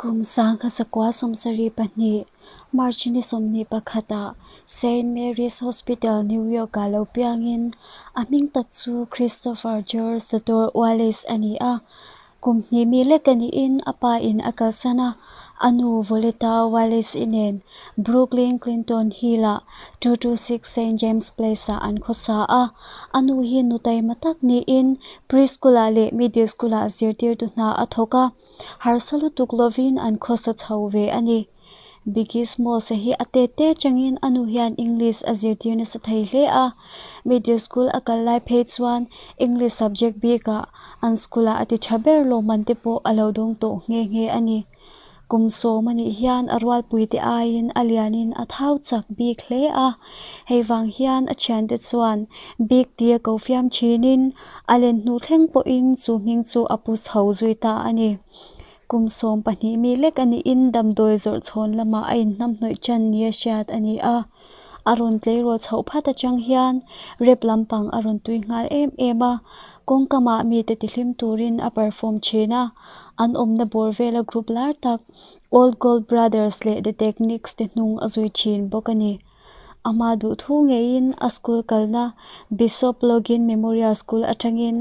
Kum 1972, March ni 21 ah Saint Mary's Hospital, New York ah lo piangin a hming tak chu Christopher George Sator Wallace a ni a. Kum hnih mi lek a niin a pa in a kalsan a, a nu Voleta Wallace-i nen Brooklyn Clinton Hill-ah 226 Saint James Place-ah an khawsa a. A nu hi nu taima tak niin preschool-ah leh middle school-ah zirtirtu hna a thawk a. Harsa lutuk lovin an khawsa chho ve a ni. Biggie Smalls-a hi a tet te changin a nu hian English a zirtir nasa thei hle a. Middle school a kal lai phei chuan English subject bikah an school-ah a ti tha ber lawmman te pawh a lo dawng tawh nghe nghe a ni. Kum sawm a nih hian a rualpuite aiin a lianin a thau chak bik hle a. Hei vang hian a thiante chuan Big tia ko fiam thinin a len hnu thleng pawhin chu hming chu a pu chho zui ta a ni. Kum 12 mi lek a niin damdawi zawrh chhawn lamah a inhnamhnawih tan nia hriat a ni a. A rawn tleirawl chhoh phat atang hian rap lampang a rawn tui nghal em em a, kawngkamah mite tihlim turin a perform thin a. An awmna bawr vela group lar tak Old Gold Brothers leh The Techniques te hnung a zui thin bawk a ni. Ama duhthu ngeiin a school kalna Bishop Logan Memorial School atangin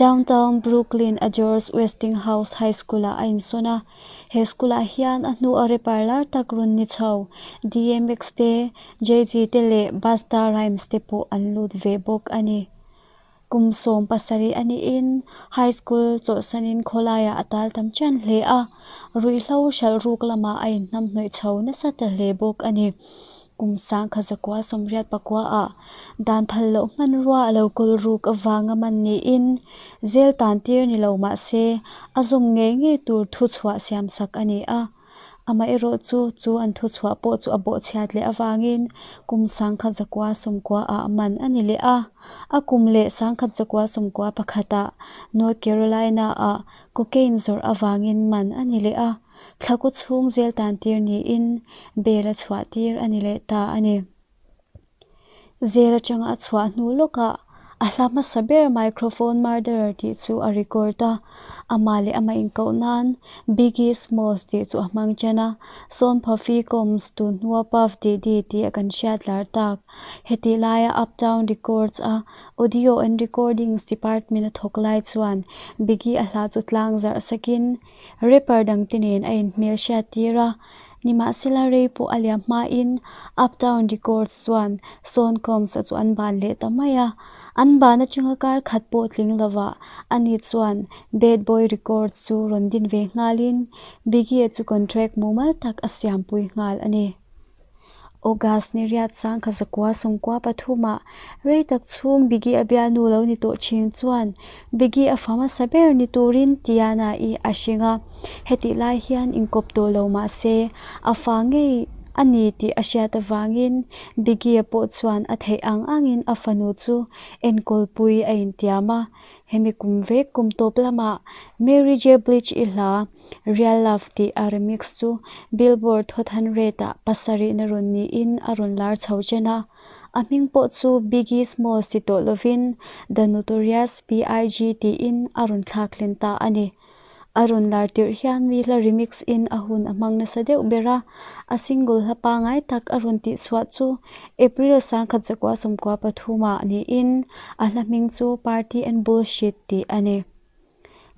Downtown Brooklyn a George Westinghouse High School-ah a insawn a. He school-ah hian a hnu a rapper lar tak rawn ni chho DMX te, Jay-Z te leh Busta Rhymes te pawh an lut ve bawk a ni. Kum 17 a niin high school chawlhsanin khawlaiah a tal tam chian hle a, ruihhlo hralh ruk lamah a inhnamhnawih chho nasa ta hle bawk a ni. Kum 1989 ah dan phal loh hmanrua a lo kawl ruk avanga man niin zel tan tir ni lo mah se a zawm ngei ngei tur thuchhuah siamsak a ni a. Amaherawh chu chu an thuchhuah pawh chu a bawhchhiat leh avangin kum 1990 ah man a ni leh a. A kum leh 1991 ah North Carolina ah cocaine zawrh avangin man a ni leh a. Thlaku chhung zel tan tir niin bail a chhuah tir a ni leh ta a ni. Zel atanga a chhuah hnu lawkah a hla hmasa ber Microphone Murderer tih chu a record a, amah leh amah inkoh nan Biggie Smalls tih chu a hmang chen a, Sean Puffy Combs tun hnua Puff Diddy tih a kan hriat lar tak. Hetih laia Uptown Records a Audio and Recordings Department a thawk lai chuan Biggie a hla chu tlang zarh sakin Rapper dangte nen a inhmel hriat tir a, nimahsela rei pawh a liam hmain Uptown Records chuan Sean Combs-a chu an ban leh ta mai a. An ban atanga kar khat pawh tling lovah ani chuan Bad Boy Records chu rawn din ve nghalin Biggie-a chu contract mumal tak a siampui nghal a ni. August ni riat 1993 ah rei tak chhung Biggie a bialnu lo ni tawh thin chuan Biggie a fa hmasa ber ni turin Tiana i a hring a, hetih lai hian inkawp tawh lo mah se a fa ngei a ni tih a hriat avangin Biggie a pawh chuan a theih ang angin a fanu chu enkawlpui a intiam a, hemi kum vek kum tawp lamah Mary J Blige i hla Real Love tih a remix chu Billboard Hot 100 ah pasarihna rawn niin a rawn lar chho chen a. A hming pawh chu Biggie Smalls ti tawh lovin The Notorious B.I.G. tiin a rawn thlak hlen ta a ni. A rawn lar tirh hian mi hla remix in a hun a hmang nasa deuh ber a, a single hla pangai tak a rawn tihchhuah chu April 1993 ah niin a hla hming chu Party and Bullshit tih a ni.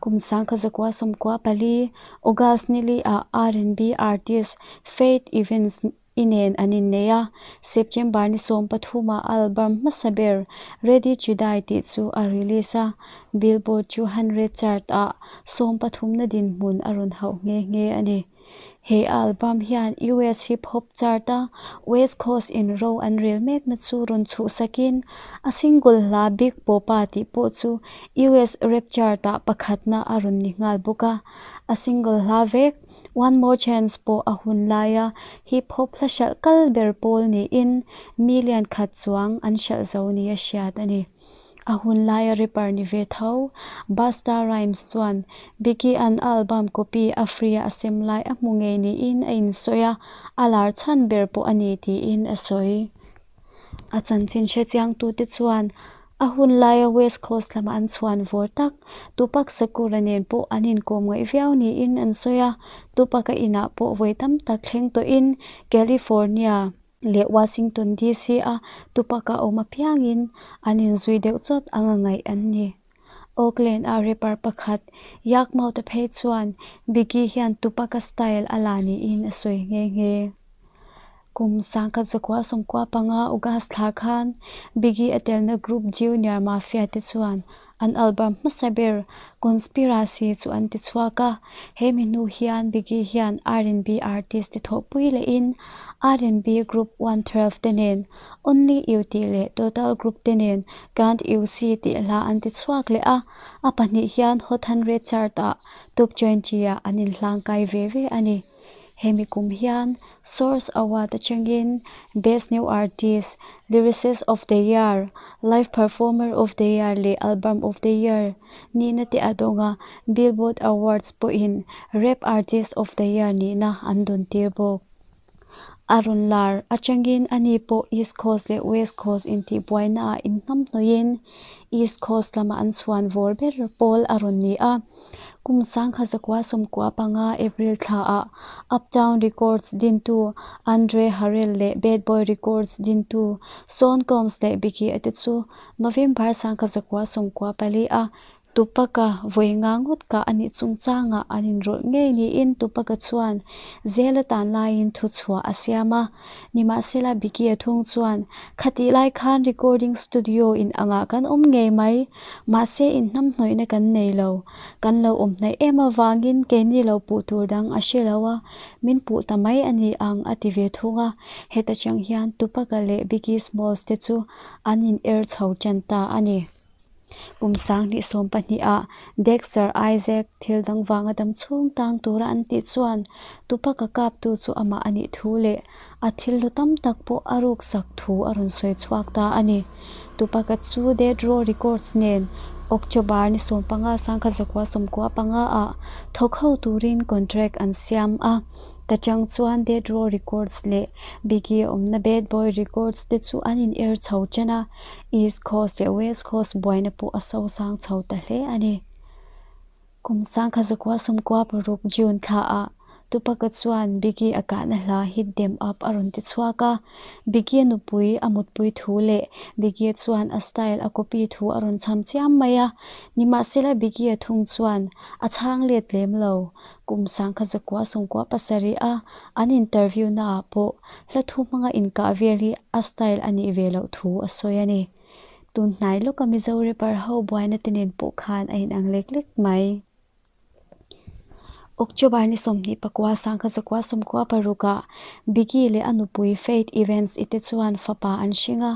Kum 1994, August ni li ah R&B artist Faith Evans i nen an innei a, September ni 13 ah album hmasa ber Ready to Die tih chu a release a, Billboard 200 chart ah 13 na dinhmun a rawn hauh nghe nghe a ni. He album hian US hip hop chart a West Coast in ro an rel mekna chu rawn chhuh sakin a single hla Big Poppa tih pawh chu US rap chart ah pakhatna a rawn ni nghal bawk a. A single hla vek One More Chance pawh a hun laia hip hop hla hralh kal ber pawl niin million khat chuang an hralh zo nia hriat a ni. A hun laia rapper ni ve tho, Busta Rhymes chuan Biggie an album copy a free-a a sem lai a hmu ngei niin a insawi a, a lar chhan ber pawh a ni tiin a sawi. A chanchin hrechiangtute chuan A hun laia West Coast lama an chhuan vawr tak Tupac Shakur-a nen pawh an inkawm ngaih viau niin an sawi a, Tupac-a inah pawh vawi tam tak thleng tawhin California leh Washington DC-a Tupac-a awm apiangin an inzui deuh chawt anga ngaih an ni. Oakland-a rapper pakhat Yukmouth-a phei chuan Biggie hian Tupac-a style a la niin a sawi nghe nghe. Kum 1995 August thla khan Biggie a telna group Junior Mafia te chuan an album hmasa ber Conspiracy chu an ti chhuak a, he mi hnu hian Biggie hian R&B artist te thawhpui lehin R&B group 112 te nen Only You tih leh Total Group te nen Can't You See tih hla an ti chhuak leh a, a pahnih hian Hot 100 chart ah Top 20 ah an inhlangkai ve ve a ni. Hemi kum hian Source Award atangin Best New Artist, Lyricist of the Year, Live Performer of the Year leh Album of the Year nihna te a dawng a, Billboard Awards pawhin Rap Artist of the Year nihna an dawntir bawk. A rawn lar atangin ani pawh East Coast leh West Coast intihbuainaah inhnamhnawhin East Coast lama an chhuan vawr ber pawl a rawn ni a. Kum 1995 April thlaah Uptown Records dintu Andre Harrell leh Bad Boy Records dintu Sean Combs leh Biggie a te chu November 1994 a Tupac-a vawi nga ngawt kah a nih chungchangah an inrawlh ngei niin Tupac-a chuan zel atan laiin thuchhuah a siam a. Nimahsela Biggie-a thung chuan, Khatih lai khan recording studio in angah kan awm ngei mai. Mahse inhnamhnawihna kan nei lo. Kan lo awm hnaih em avangin keini lo puh tur dang a hre lo a, min puh ta mai a ni ang a ti ve thung a. Heta chang hian Tupac-a leh Biggie Smalls te chu an in er chho tan ta a ni. Kum 2012 ah Dexter Isaac thil dang vanga dam chhung tang tura an tih chuan Tupac-a kaptu chu amah a nih thu leh a thil hlu tam tak pawh a ruksak thu a rawn sawi chhuak ta a ni. Tupac-a chu Death Row Records nen October ni 15 1995 ah thawk ho turin contract an siam a. Ta chang chuan Death Row Records leh Biggie awmna Bad Boy Records te chu an in er chho chen a, East Coast leh West Coast buaina pawh a sosang chho ta hle a ni. Kum 1996 June thlaah Tupac-a chuan Biggie a kahna hla Hit Dem Up a rawn ti chhuak a, Biggie nupui a mutpui thu leh Biggie chuan a style a copy thu a rawn cham chiam mai a, nimahsela Biggie thung chuan a chhang let lem lo. Kum 1997 a an interview naah pawh hla thu hmanga inkah vel hi a style a nih ve loh thu a sawi a ni. Tun hnai lawka Mizo rapper ho buaina te nen pawh khan a inang lek lek mai. October ni 24 1996 ah Biggie leh a nupui Faith Evans i te chuan fapa an hring a,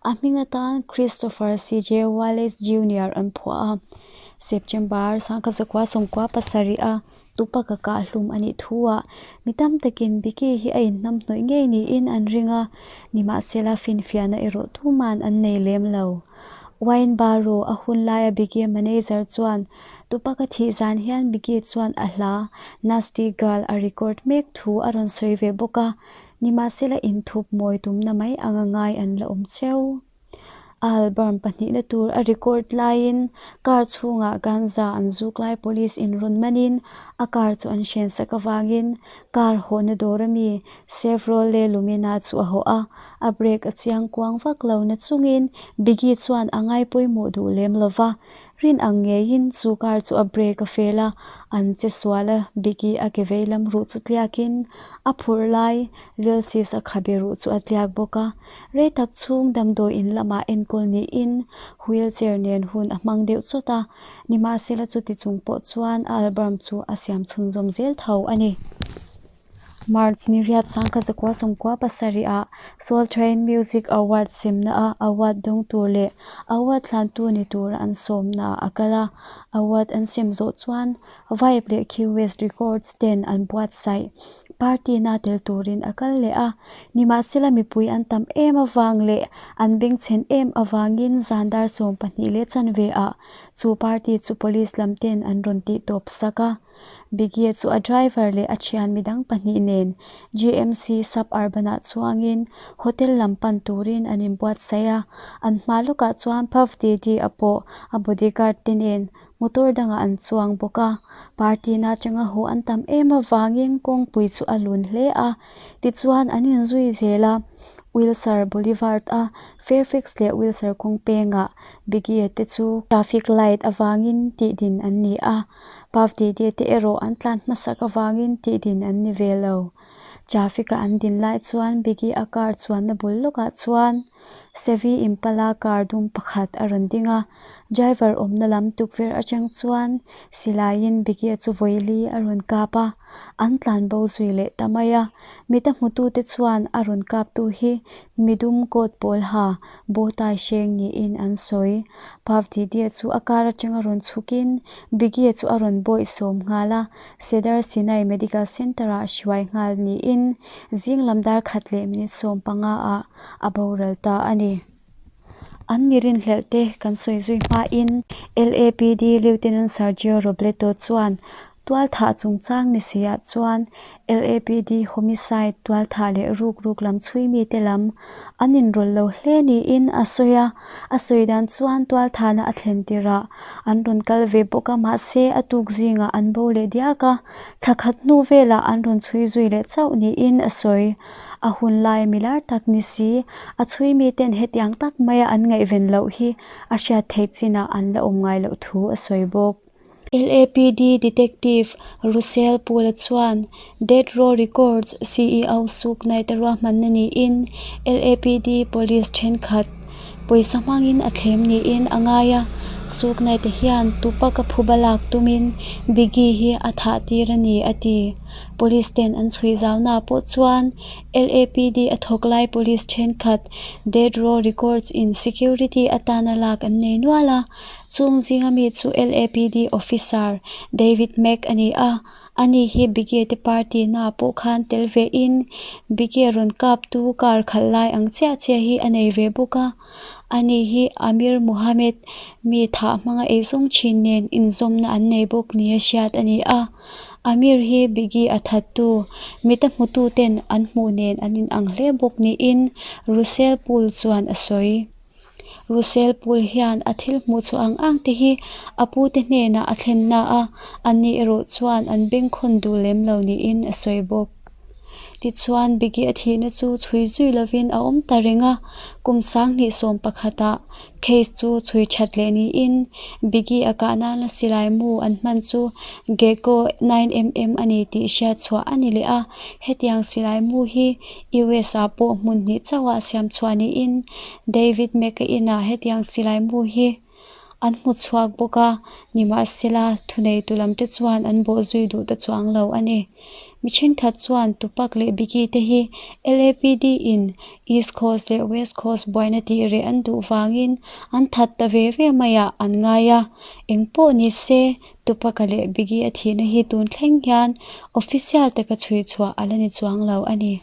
a hming atan Christopher CJ Wallace Junior an phuah a. September 1997 a Tupac a kah hlum a nih thu ah mi tam takin Biggie hi a inhnamhnawih ngei niin an ring a, nimahsela finfiahna erawh tuman an nei lem lo. Wayne Barrow a hun laia Biggie manager chuan Tupac a thih zan hian Biggie chuan a hla Nasty Girl a record mek thu a rawn sawi ve bawk a, nimahsela inthup mawi tumna mai anga ngai an la awm cheu. A album pahnihna tur a record laiin car chhungah ganja an zuk lai police in rawn manin a car chu an hrensak avangin car hawhna dawr ami Chevrolet Lumina chu a hawh a, a brake a chiang kuang vak lo na chungin Biggie chuan a ngai pawimawh duh lem lova. Rin ang ngeiin chu car chu a brake a fel a, an che sual a, Biggie a ke vei lam ruh chu tliakin a phurh lai Lil Sis a khabe ruh chu a tliak bawk a. Rei tak chhung damdawi in lamah enkawl niin wheelchair nen hun a hmang deuh chawt a, nimahsela chuti chung pawh chuan a album chu a siam chhunzawm zel tho a ni. March ni riat 1997 ah Soul Train Music Award semna a award dawng tur leh award hlantu ni tura an sawmna ah a kal a, award an sem zawh chuan Vibe leh Q-West Records ten an buatsaih party na tel turin a kal leh a, nimahsela mipui an tam em avang leh an bengchhen em avangin zan dar 12 leh chanve ah chu party chu police lam ten an rawn tih tawp sak a. Biggie chu a driver leh a thian midang pahnih nen GMC Suburban-ah chuangin hotel lam pan turin an inbuatsaih a, an hma lawkah chuan Puff Daddy-a pawh a bodyguard te nen motor dangah an chuang bawk a. Party na atanga haw an tam em avangin kawngpui chu a lun hle a, tichuan an inzui zel a. Wilshire Boulevard-a Fairfax leh Wilshire kawng pengah Biggie te chu traffic light avangin tihdin an ni a. Puff Daddy te erawh an tlan hmasak avangin tihdin an ni ve lo. Traffic-a an din lai chuan Biggie a car chuanna bul lawkah chuan Chevy Impala car dum pakhat a rawn ding a. Driver awmna lam tukverh atang chuan silaiin Biggie chu vawili a rawn kap a, an tlan bo zui leh ta mai a. Mita hmutute chuan a rawn kaptu hi midum coat pawl ha bow tie hreng niin an sawi. Puff Didie chu a car atanga rawn chhukin Biggie chu a rawn bawih sawm nghal a, Cedar Sinai Medical Centre-ah hruai nghal niin zing lam dar khat leh minute 15 ah a boral ta a ni. An mi rinhlelh te kan sawi zui hmain LAPD Lieutenant Sergio Robleto chuan tualthah chungchang ni si ah chuan LAPD homicide tualthah leh ruk ruk lam chhui mite lam an inrawlh lo hle niin a sawi a. A sawi dan chuan tualthahna a thlen tirah an rawn kal ve bawk a mahse a tuk zingah an bo leh diak a, thla khat hnu velah an rawn chhui zui leh chauh niin a sawi. A hun lai milar tak ni si, a chhui miten hetiang tak maia an ngaihven loh hi a hriat theih chinah an la awm ngai loh thu a sawi bawk. LAPD Detective Russell Poole-a chuan Death Row Records CEO Suge Knight-a ruahmanna niin LAPD Police thenkhat pawisa hmangin a thlem niin a ngai a. Suge Knight-a hian Tupac a phuba lak tumin Biggie hi a thah tir a ni, a ti. Police ten an chhui zaunaah pawh chuan LAPD a thawk lai police thenkhat Death Row Records in security atana lak an nei nual a, chung zinga mi chu LAPD officer David Mack a ni a, ani hi Biggie te party naah pawh khan tel ve in Biggie rawn kaptu car khalh lai ang chiah chiah hi a nei ve bawk a, ani hi Amir Mohammed mi thah hmanga eizawng thin nen inzawmna an nei bawk nia hriat a ni a. Amir hi Biggie a thattu, mita hmututen an hmuh nen an inang hle bawk niin Russell Poole chuan a sawi. Russell Poole hian a thil hmuh chhuah ang ang te hi a pute hnenah a thlen na a, anni erawh chuan an bengkhawn duh lem lo niin a sawi bawk. Tichuan, Biggie a thihna chu chhui zui lovin a awm ta reng a, kum 2011 ah case chu chhui that leh niin Biggie a kah nana silai mu an hman chu Gecko 9mm a ni tih hriat chhuah a ni leh a, hetiang silai mu hi US ah pawh hmun hnih chauhah siam chhuah niin David Mack-a inah hetiang silai mu hi an hmu chhuak bawk a, nimahsela thuneitu lamte chuan an bawh zui duh ta chuang lo a ni. Mi thenkhat chuan Tupac leh Biggie te hi LAPD in East Coast leh West Coast buaina tih reh an duh vangin an that ta ve ve maiah an ngai a, eng pawh ni se Tupac-a leh Biggie a thihna hi tun thleng hian official taka chhui chhuah a la ni chuang lo a ni.